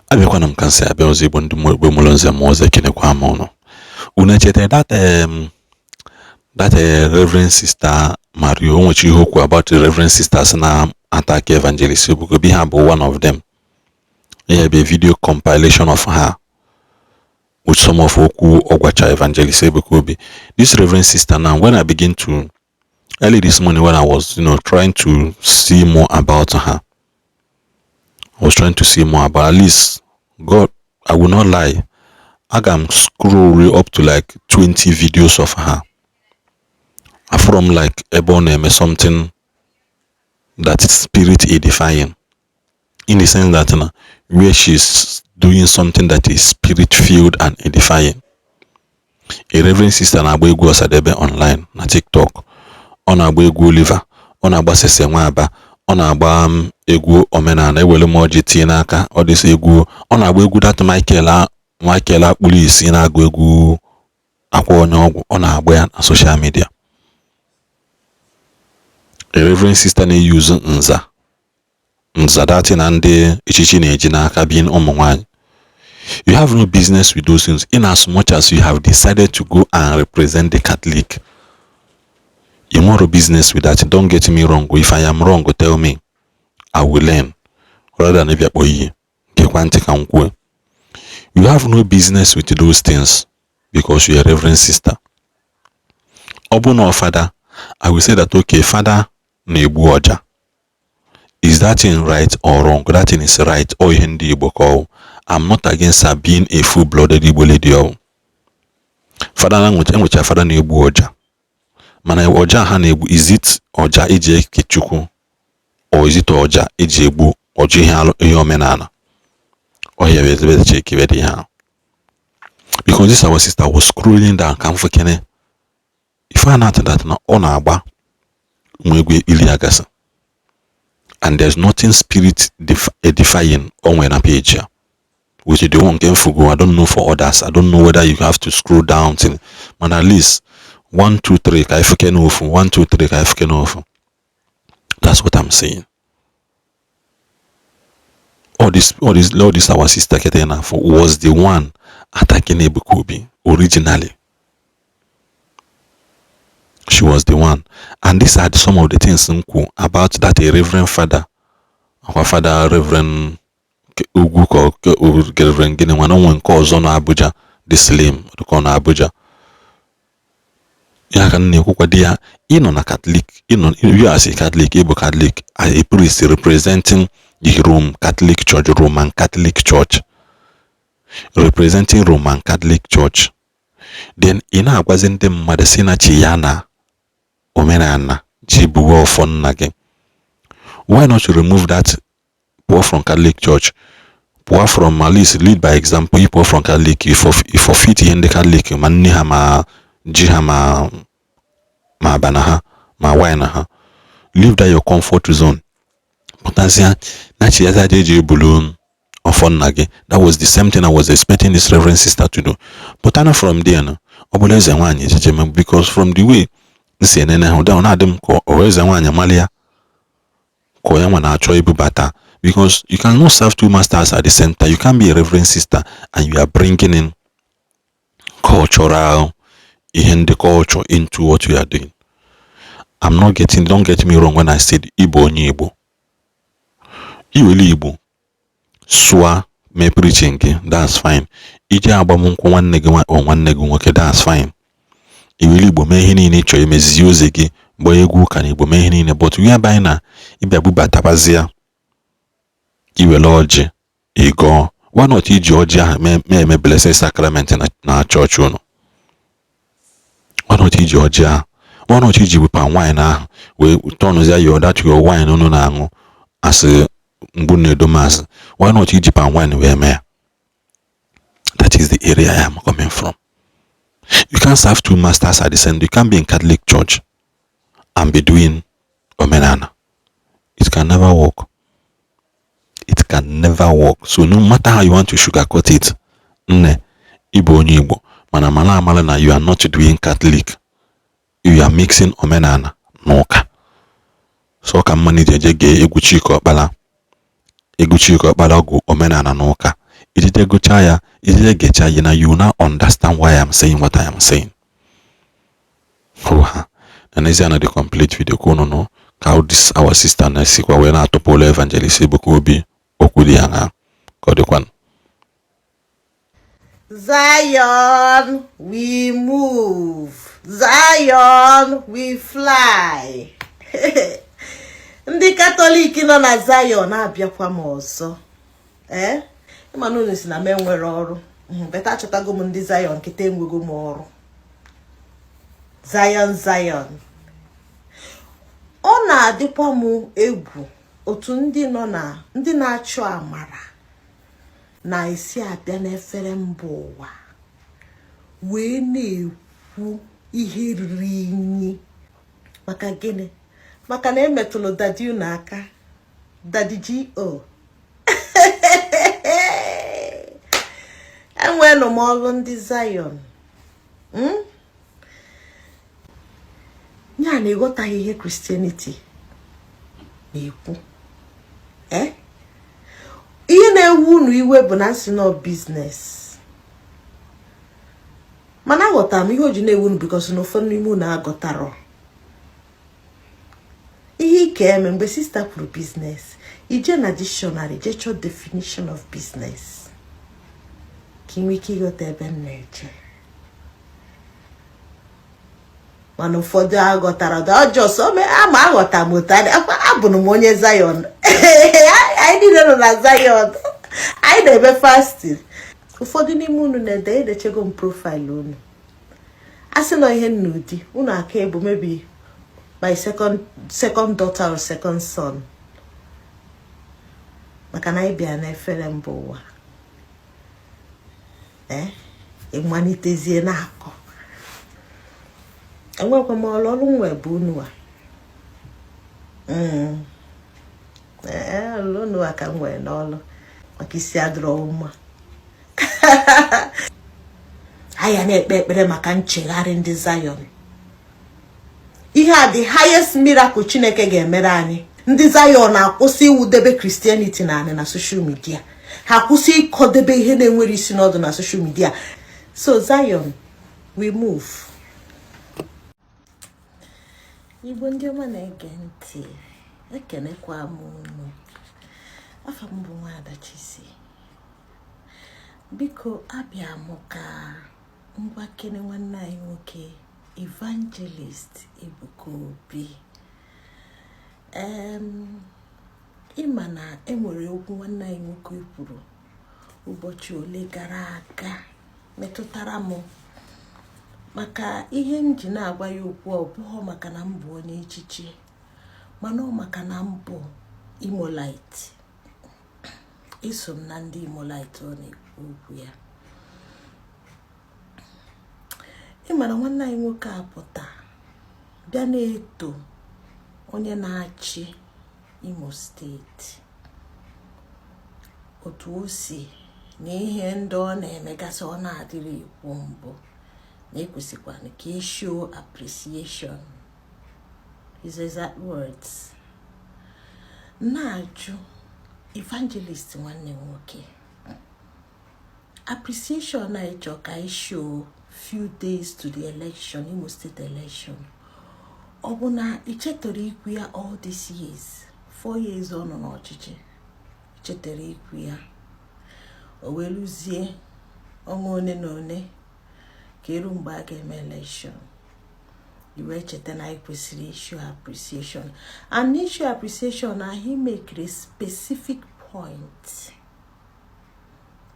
Abịakwana m ka m si abịa ọzọ. Igbo ndị Igbo mụrụ nze m ọzọ, ekenekwa m ụnụ. Unu echetara that Reverend Sister Mario o nwecha ihe okwu about the Reverend Sisters na attack Evangelist Ebuka Obi? Ha bụ one of them. Ihe bụ a video compilation of her with some of okwu ọ gwacha Evangelist Ebuka Obi. This Reverend Sister now, when I begin to, early this morning, when I was trying to see more about her, I was trying to see more about, at least, God, I will not lie, aga m scroll up to like 20 videos of her from like ebe ọ na-eme something that is spirit edifying, in the sense that na where she's doing something that is spirit filled and edifying. A reverend sister na-agba egwu Osadebe online na TikTok, ọ na-agba egwu Oliver, ọ na-agba Sese Nwaba, ọ na-agba egwu omenala, ewere m ọjị tinye n'aka, ọ dịsị egwu ọ na-agba, egwu that Michael Michael akpụrụ isi na-agụ egwu akwa onye ọgwụ, ọ na-agba ya na social media. A reverend sister na-eyuzu nza nza dati na ndị echichi na-eji n'aka, being ụmụ nwanyị. You have no business with those things, in as much as you have decided to go and represent the Catholic. You nwere business with that. Don't get me wrong. If I am wrong, tell me, I will learn, rather than ịbịa kpọ iyi gekwa ntị ka m kwuo. You have no business with those things because you are a reverend sister. Ọ bụ na fada, I will say that, okay, fada na-egbu ọja. Is that thing right or wrong? That thing is right. Ọ ihe ndị Igbo ka ọ. I'm not against her being a full-blooded Igbo lady. Ọ fada na enwecha fada na-egbu ọja, mana ọja ha na-egbu, is it ọja eji eke Chukwu or is it ọja eji egbu ọjụ ihe alụ, ihe omenala ọhịa bụ ezigbo chekebe dị ihe ahụ? Because this our sister was scrolling down ka m fụkene ife a na-atụ that na ọ na-agba ụmụ egwu ekpili ya gasị, and there's nothing spirit edifying o nwere na page ya, which the one nke mfugo. I don't know for others. I don't know whether you have to scroll down till, mana at least 1 2 3 ka ifuke n'ofu, 1 2 3 ka ifuke n'ofu. That's what I'm saying. All this our sister kete na was the one attacking Ebuka Obi originally. She was the one, and these are some of the things m kwu about that a reverend father, akwa father Reverend Ugwu ka Reverend gịnị nwana onwe nke ọzọ na Abuja, dị slim dịka ọ na Abuja ya ka m na-ekwukwa di ya. Ịnọ na Catholic, ịnọ, you as a Catholic, ịbụ Catholic, as a priest representing the Rome Catholic Church, Roman Catholic Church, representing Roman Catholic Church, then ị na-agwazi ndị mmadụ si na chi ya na omenala ji buwe ọfọ nna gị. Why not remove that? Pụọ from Catholic Church, pụọ from, at least lead by example. Ị pụọ from Catholic, ị forfeit ihe ndị Catholic, ma nne ha, ma ji ha, ma abana ha, ma wine ha. Leave that your comfort zone, pụtazịa na chi ya eji ebulu ọfọ nna gị. That was the same thing I was expecting this reverend sister to do. Pụtana from there na ọ bụla eze nwaanyị echiche m, because from the way m si enene ha ụda, na-adị m ka ọ eze nwaanyị mali ya ka ya nwa na-achọ ibubata, because you cannot serve two masters at the same time. You can't be a reverend sister and you are bringing in cultural ihe ndị culture into what you are doing. I'm not getting, don't get me wrong when I said ịbụ onye Igbo, iwere Igbo sụa mee preaching gị, that's fine. Ije agbamnkwụ nwanne gị ọ nwanne gị nwoke, that's fine. Iwere Igbo mee ihe niile ị chọrọ, imezizi ozi gị, gbaa egwu ụka na Igbo, mee ihe niile, but whereby na ịbịa bubatabazịa iwere ọjị ịgọọ, why not iji ọjị ahụ mee eme blessed sacrament na chọọchị unu? Why not iji ọjị ahụ? Why not iji palm wine ahụ wee tọnụzie your that your wine unu na-aṅụ asị mgbu na-edo masị? Why not iji palm wine wee mee ya? That is the area I am coming from. You can't serve two masters at the same. You can't be in Catholic Church and be doing omenala. It can never work. It can never work. So no matter how you want to sugarcoat it, nne, ịbụ onye Igbo, mana mara amara na you are not doing Catholic. You are mixing omenala na ụka. So ka mma na iji eje gee egwu Chika Ọkpara, egwu Chika Ọkpara ọgụ omenala na ụka. Ijije gụchaa ya, ijije gechaa ya na you now understand why I'm saying what I am saying. Ha na n'ezie na the complete video ka unu nụ ka this our sister na-esikwa wee na-atụpụ ụlọ Evangelist Ebuka Obi okwu dị ya na ka ọ dịkwanụ. Zion, we move. Zion, we fly. Ndị Katọlik nọ na Zion, abịakwa m ọzọ. Ee, ịma na unu si na m enwere ọrụ, better achọtago m ndị Zion nkịta, enwego m ọrụ. Zion, Zion, ọ na-adịkwa m egwu otu ndị nọ na ndị na-achụ amara na-esi abịa n'efere mba ụwa wee na-ekwu ihe riri inyi. Maka gịnị? Maka na emetụrụ daddy unu aka, Daddy G.O. Enwenụ m ọrụ ndị Zion. Ya na ịghọtaghị ihe Christianity na-ekwu. Ee, ihe na-ewu unu iwe bụ na nsị nọ business, mana aghọtara m ihe o ji na-ewu unu, because na ụfọdụ n'ime unu agọtarọ ihe ike eme. Mgbe sister kwuru business, ije na dictionary, jee chọọ definition of business ka ị nwee ike ịghọta ebe m na-eje. Mana ụfọdụ aghọtara ọjọọ so ama aghọta m otu abụrụ m onye Zion. Anyị niile nọ na Zion, anyị na-eme fasting. Ụfọdụ n'ime unu na-ede, edechego m profile unu, a sị na ihe n'ụdị unu aka ebu, maybe my second daughter or second son, maka na anyị bịa n'efere mba ụwa. Ee, ịmalitezie na-akọ, enwekwa m ọrụ. Ọrụ nwe bụ unu a. Ee, ọrụ unu a ka m nwere n'ọrụ, maka isi adịrọ mma. Anyị na-ekpe ekpere maka nchegharị ndị Zion. Ihe a, the highest miracle Chineke ga-emere anyị, ndị Zion na-akwụsị iwudebe Christianity na anị na social media, ha kwụsị ịkọdebe ihe na-enwere isi n'ọdụ na social media. So Zion, we move. Igbo ndị ọma na-ege ntị, ekenekwa m unu. Afa m bụ Nwaada Chisi. Biko, abịa m ka ngwa kene nwanne anyị nwoke, Evangelist Ebuka Obi. Ịma na enwere okwu nwanne anyị nwoke kwuru ụbọchị ole gara aga metụtara m, maka ihe m ji na-agwa ya okwu, ọ bụghị maka na m bụ onye echichi, mana ọ maka na m bụ Imolite. Iso m na ndị Imolite ọ na-ekwu okwu ya. Ị mara nwanne anyị nwoke a pụta bịa na-eto onye na-achị Imo Steeti, otu o si na ihe ndị ọ na-emegasị, ọ na-adịrị ikwu mbụ na ekwesịkwana ka e show appreciation, his exact words. Na-ajụ Evangelist nwanne m nwoke, appreciation na ịchọ ka ị show few days to the election, Imo State election, ọ bụ na ị chetara ikwu ya all these years, 4 years ọ nọ n'ọchịchị, chetara ikwu ya, o wee lụzie ọnwa one na one ka eru mgbe a ga-eme election, i wee cheta na anyị kwesịrị issue appreciation? And issue appreciation na he make a specific point,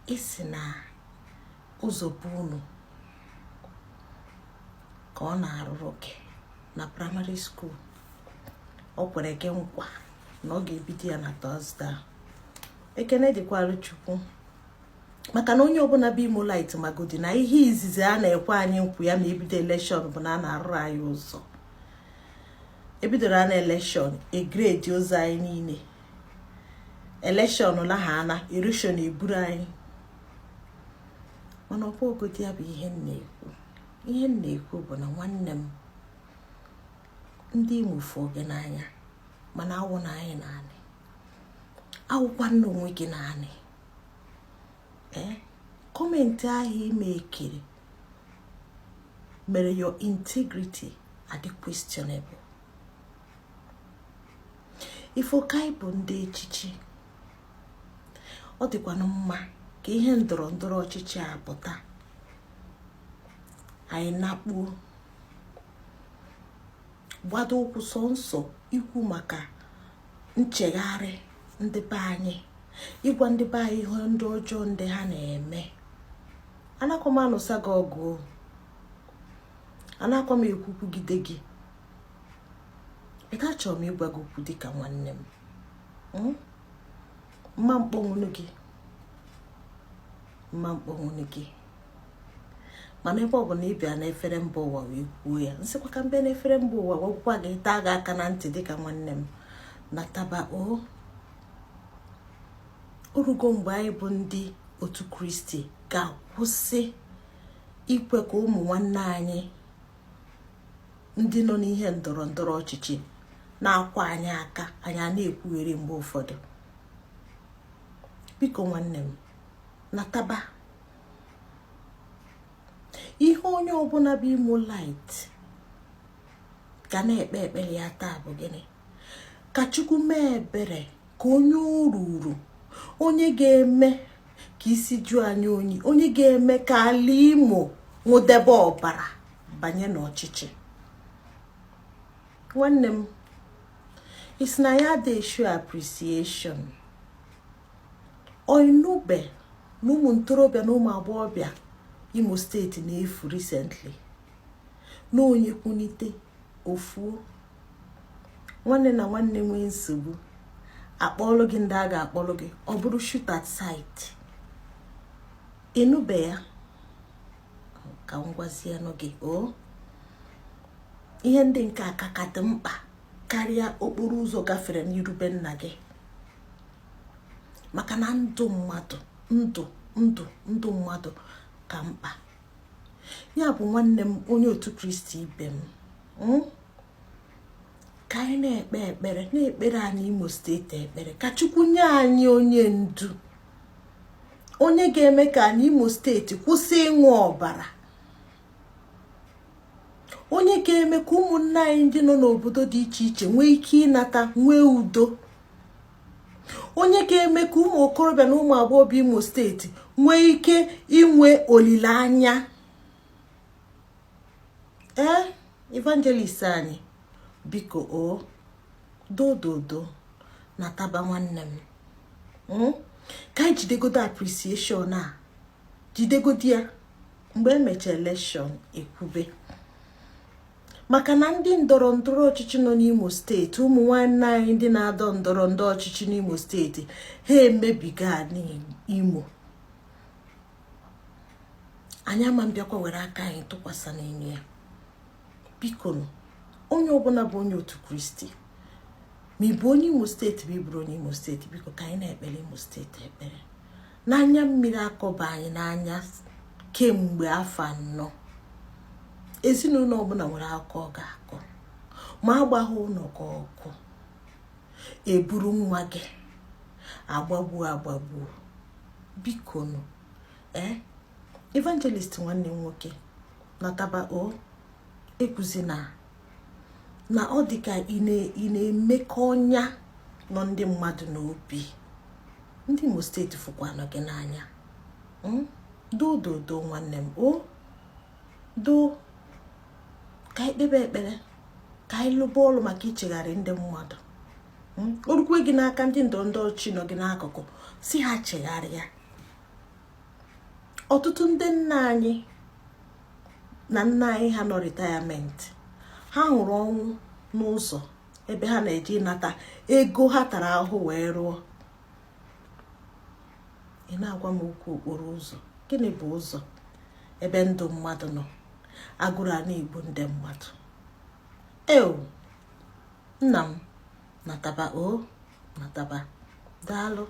isi na ụzọ bụ unu ka ọ na-arụrụ gị na primary school. Ọ kwere gị nkwa na ọ ga-ebido ya na Thursday. Ekene dịkwara Chukwu, maka na onye ọbụla bụ Imolite magodi na ihe izizi a na-ekwe anyị nkwu ya ma ebido election bụ na a na-arụrụ anyị ụzọ. Ebidoro a na election, e grade ụzọ anyị niile. Election laha ana, erosion eburu anyị. Mana ọ bụ ogodi ya bụ ihe m na-ekwu. Ihe m na-ekwu bụ na nwanne m, ndị Imo fụ gị n'anya, mana awụ na anyị naanị awụkwa nna onwe gị naanị. Ee, comment ahụ ime ekiri mere your integrity adị questionable. Ifokai bụ ndị echichi, ọ dịkwanụ mma ka ihe ndọrọ ndọrọ ọchịchị a pụta, anyị nakpuo, gbado ụkwụ sọnsọ ikwu maka nchegharị ndị be anyị, ịgwa ndị be anyị ihe ndị ọjọọ ndị ha na-eme. Anakwa m anụsa gị ọgụ, anakwa m ekwukwugide gị ebe achọrọ m ịgwa gị okwu dịka nwanne m. Mma mkpọnwụnụ gị, mma mkpọnwụnụ gị, mana ebe ọ bụ na ị bịa n'efere mba ụwa wee kwuo ya, nsịkwa ka m bịa n'efere mba ụwa gwagwakwa gị, taa gị aka na ntị dịka nwanne m na taba o orugo mgbe anyị bụ ndị otu Kristi ga-akwụsị ikwe ka ụmụ nwanne anyị ndị nọ n'ihe ndọrọ ndọrọ ọchịchị na-akwa anyị aka, anyị a na-ekwughere mgbe ụfọdụ. Biko nwanne m, nataba. Ihe onye ọbụla bụ Imolite ga na-ekpe ekpere ya taa bụ gịnị? Ka Chukwu mee ebere, ka onye o ruru, onye ga-eme ka isi jụọ anyị onyi, onye ga-eme ka ala Imo nwụdebe ọbara banye n'ọchịchị. Nwanne m, isi na ya dị show appreciation oinube na ụmụ ntorobịa na ụmụ agbọghọbịa Imo Steeti na-efu recently na onye kwunite ofuo nwanne na nwanne nwee nsogbu, akpọlụ gị ndị a ga-akpọlụ gị, ọ bụrụ shoot at sight. Ịnụbe ya ka m gwazienụ gị o ihe ndị nke a ka dị mkpa karịa okporo ụzọ gafere n'irube nna gị, maka na ndụ mmadụ, ndụ ndụ ndụ mmadụ ka mkpa. Ya bụ, nwanne m, onye otu Kristi ibe m, ka anyị na-ekpe ekpere, na-ekpere anyị Imo Steeti ekpere, ka Chukwu nye anyị onye ndu, onye ga-eme ka anyị Imo Steeti kwụsị ịṅụ ọbara, onye ga-eme ka ụmụnne anyị ndị nọ n'obodo dị iche iche nwee ike ịnata nwee udo, onye ga-eme ka ụmụ okorobịa na ụmụ agbọghọbịa Imo Steeti nwee ike inwe olileanya. Ee, evangelist anyị, biko o dododo na taba. Nwanne m, ka anyị jidegodo appreciation a, jidegodi ya mgbe emechaa election ekwube, maka na ndị ndọrọ ndọrọ ọchịchị nọ n'Imo Steeti, ụmụ nwanne anyị ndị na-adọ ndọrọ ndọrọ ọchịchị n'Imo Steeti, ha emebiga n'Imo anyị. Ama mbịakwa were aka anyị tụkwasị n'enyo ya. Biko, onye ọbụla bụ onye otu Kristi, ma ị bụ onye Imo Steeti, ma ị bụrụ onye Imo Steeti, biko ka anyị na-ekpere Imo Steeti ekpere n'anya mmiri akọba anyị n'anya kemgbe afọ 4. Ezinụlọ ọbụla nwere akụkọ ọ ga-akọ ma agbaghị ụlọ gị ọkụ, eburu nwa gị agbagbuo agbagbuo. Biko nụ, ee, evangelist nwanne m nwoke, nataba o. Ekwuzi na ọ dị ka ị na-emekọ ọnya nọ ndị mmadụ n'obi. Ndị Imo Steeti fụkwanụ gị n'anya. Dododo nwanne m, o doo, ka anyị kpebe ekpere, ka anyị lụba ọrụ maka ichegharị ndị mmadụ. O rukwe gị n'aka, ndị ndọrọ ndọrọ ọchịchị nọ gị n'akụkụ, si ha chegharịa. Ọtụtụ ndị nna anyị na nna anyị ha nọ retirement, ha hụrụ ọnwụ n'ụzọ ebe ha na-eje ịnata ego ha tara ahụhụ wee rụọ. Ị na-agwa m okwu okporo ụzọ? Gịnị bụ ụzọ ebe ndụ mmadụ nọ, agụrụ a na-egbu ndị mmadụ? Eo nna m, nataba o, nataba. Daalụ.